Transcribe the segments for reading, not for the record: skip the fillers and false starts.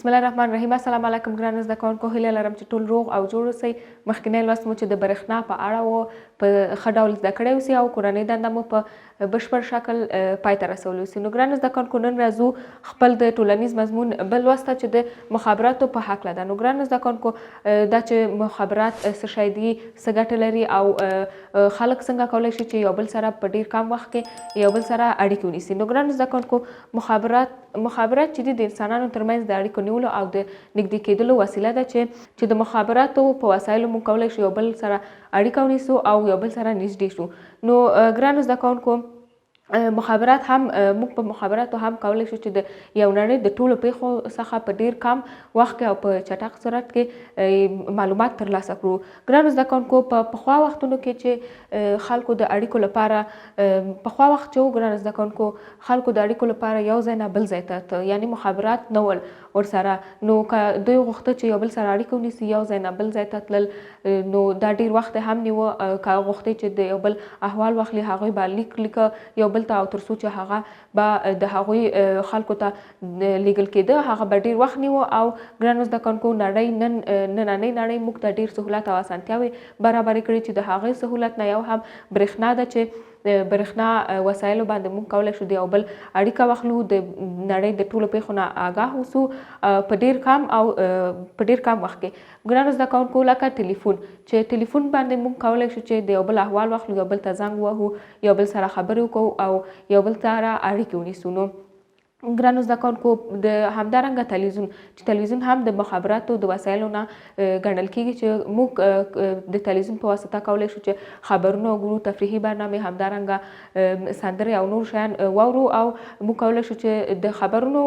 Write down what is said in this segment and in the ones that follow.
بسم الله الرحمن الرحیم. السلام علیکم ګرانو زده کوونکو، هیله لرم چې ټول روغ او جوړ اوسئ. مخکنی لوست مو چې د برېښنا په اړه و په ښه ډول زده کړی اوسئ او کورنۍ دنده مو په بشپړ شکل پای ته رسولی اوسئ. نو ګرانو زده کوونکو، نن راځو خپل د ټولنیز مضمون بل لوست ته چې د مخابراتو په هکله ده. نو ګرانو زده کوونکو، دا چې مخابرات څه شی دي، څه ګټه لري او خلک څنګه کولی شي چې یو بل سره په ډیر کم وخت کې یو بل سره اړیکې ونیسي. نو ګرانو زده کوونکو، مخابرات چې دي د انسانانو ترمنځ د اړیکو نیولو او د نږدې کېدلو وسیله ده چې د مخابراتو په وسایلو موږ کولای شو یو بل سره اړیکه ونیسو او یو بل سره نږدې شو. نو ګرانو زده کوونکو، مخابرات هم موږ په مخابراتو هم کولای شو چې د یو نړۍ د ټولو پیښو څخه په ډیر کم وخت کې او په چټک سرعت کې معلومات ترلاسه کړو. ګرانو زده کوونکو، په پخوا وختونو کې چې خلکو د اړیکو لپاره پخوا وخت چې و ګرانو زده کوونکو، خلکو د اړیکو لپاره یو ځای نه بل ځای ته ته، یعنی مخابرات نه ول ورسره، نو که دوی غوښته چې یو بل سره اړیکه ونیسي یو ځای نه بل ځای ته تلل، نو دا ډیر وخت هم نیوه. که غوښته چې د یو بل احوال واخلي هغوی به لیک لیکه یو بل ته او تر څو چې هغه به د هغوی خلکو ته لیږل کېده هغه به ډیر وخت نیوه. او ګرانو زده کوونکو، نړۍ نن نننۍ نړۍ موږ ته ډیر سهولت او اسانتیاوې برابرې کړي چې د هغې سهولت نه یو هم برېښنا ده چې برېښنا وسایلو باندې موږ کولای شو د یو بل اړیکه واخلو، د نړۍ د ټولو پیښو نه آګاه اوسو په ډیر کم او په ډیر کم وخت کې. ګرانو زده کوونکو، لکه ټلیفون چې ټلیفون باندې موږ کولای شو چې د یو بل احوال واخلو، یو بل ته زنګ ووهو، یو بل سره خبرې وکړو او یو بل سره اړیکې ونیسو. نو ګرانو زده کوونکو، د همدارنګه تلویزیون چې تلویزیون هم د مخابراتو د وسایلو نه ګڼل کیږي چې موږ د تلویزیون په واسطه کولای شو چې خبرونه وګورو، تفریحي برنامې، همدارنګه سندرې او نور شیان واورو او موږ کولای شو چې د خبرونو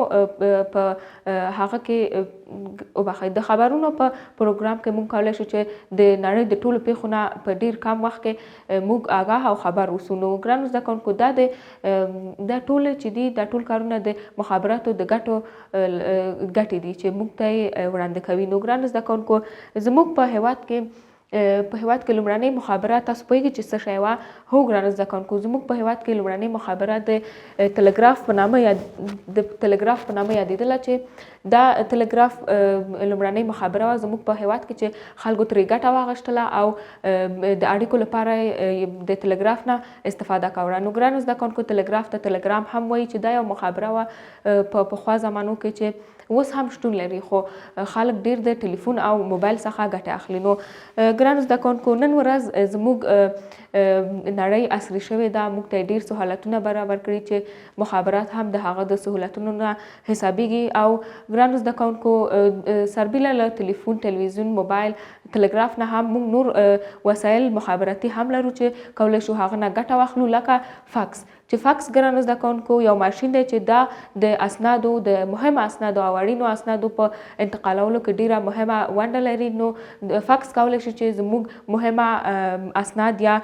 په هغه کې وبخښئ د خبرونو په پروګرام کې موږ کولای شو چې د نړۍ د ټولو پیښو نه په ډیر کم وخت کې موږ آګاه او خبر اوسو. نو ګرانو زده کوونکو، دا ټول چې دي دا ټول کارونه د مخابراتو د ګټو ګټې دي چې موږ ته یې وړاندې کوي. نو ګرانو زده کوونکو، زموږ په هیواد کې لومړنۍ مخابره تاسو پوهیږئ چې څه شی وه؟ هو ګرانو زده کوونکو، زموږ په هیواد کې لومړنۍ مخابره د تلګراف په نامه یادېدله چې دا تلګراف لومړنۍ مخابره وه زموږ په هیواد کې چې خلکو ترې ګټه واخیستله او د اړیکو لپاره د تلګراف نه استفاده کوله. نو ګرانو زده کوونکو، تلګراف ته تلګرام هم وایي چې دا یو مخابره وه په پخوا زمانو کې چې اوس هم شتون لري، خو خلک ډیر د ټلیفون او موبایل څخه ګټه اخلي. نو ګرانو زده کوونکو، نن ورځ زموږ نړۍ عصري شوې ده، موږ ته ډیر سهولتونه برابر کړي چې مخابرات هم د هغه د سهولتونو نه حسابیږي. او ګرانو زده کوونکو، سربیره له ټلیفون، تلویزیون، موبایل، تلګراف نه هم موږ نور وسایل مخابراتي هم لرو چې کولی شو هغه نه ګټه واخلو، لکه فکس چې فکس ګرانو زده کوونکو یو ماشین دی چې دا د اسنادو د مهمو اسنادو او اړینو اسنادو په انتقالولو کې ډیره مهمه ونډه لري. نو فکس کولی شي چې زموږ مهمه اسناد یا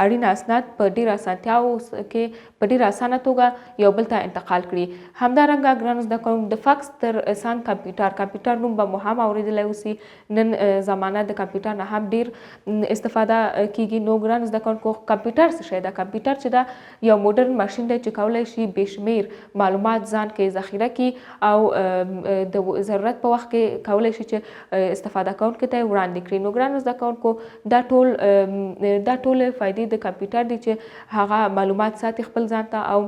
اړین اسناد په ډیره اسانتیاو کې په ډیره اسانه توګه یو بل ته انتقال کړي. همدارنګه ګرانو زده کوونکو، د فکس تر څنګ کمپیوټر نوم به مو هم اوریدلی اوسي. نن زمانه د کمپیوټر نه هم ډیر استفاده کیږي. نو ګرانو زده کوونکو، کمپیوټر څه شی ده؟ کمپیوټر چې ده یو مډرن ماشین دی چې کولای شي بې شمیر معلومات ځان کې ذخیره کړي او د ضرورت په وخت کې کولای شي چې استفاده کوونکي ته وړاندې کړي. نو ګرانو زده کوونکو، دا ټول فایدې د کمپیوټر دي چې هغه معلومات ساتي خپل ځان ته او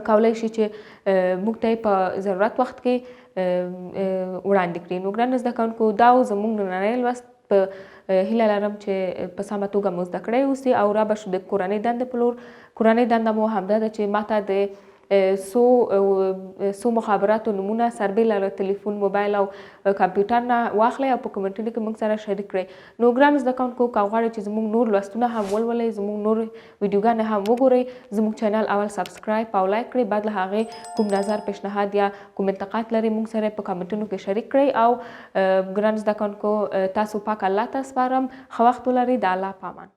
کولای شي چې موږ ته په ضرورت وخت کې وړاندې کړي. نو ګرانو زده کوونکو، دا و زموږ نننی لوست. په هیله لرم چې په سمه توګه مو زده کړی اوسي او را به شو د کورنۍ دندې په لور. کورنۍ دنده مو همدا ده چې ماته د څو څو مخابراتو نومونه سربېره له تلیفون، موبایل او کمپیوټر نه واخلئ او په کمنټونو کې موږ سره شریک کړئ. نو ګرانو زده کوونکو، که غواړئ چې زموږ نور لوستونه هم ولولئ، زموږ نور ویډیوګانې هم وګورئ، زموږ چینل اول subscribe او like کړئ، بعد له هغې کوم نظر، پیشنهاد یا کوم انتقاد لرئ موږ سره په کمنټونو کې شریک کړئ. او ګرانو زده کوونکو، تاسو پاک الله ته سپارم. ښه وخت ولرئ. د الله په امان.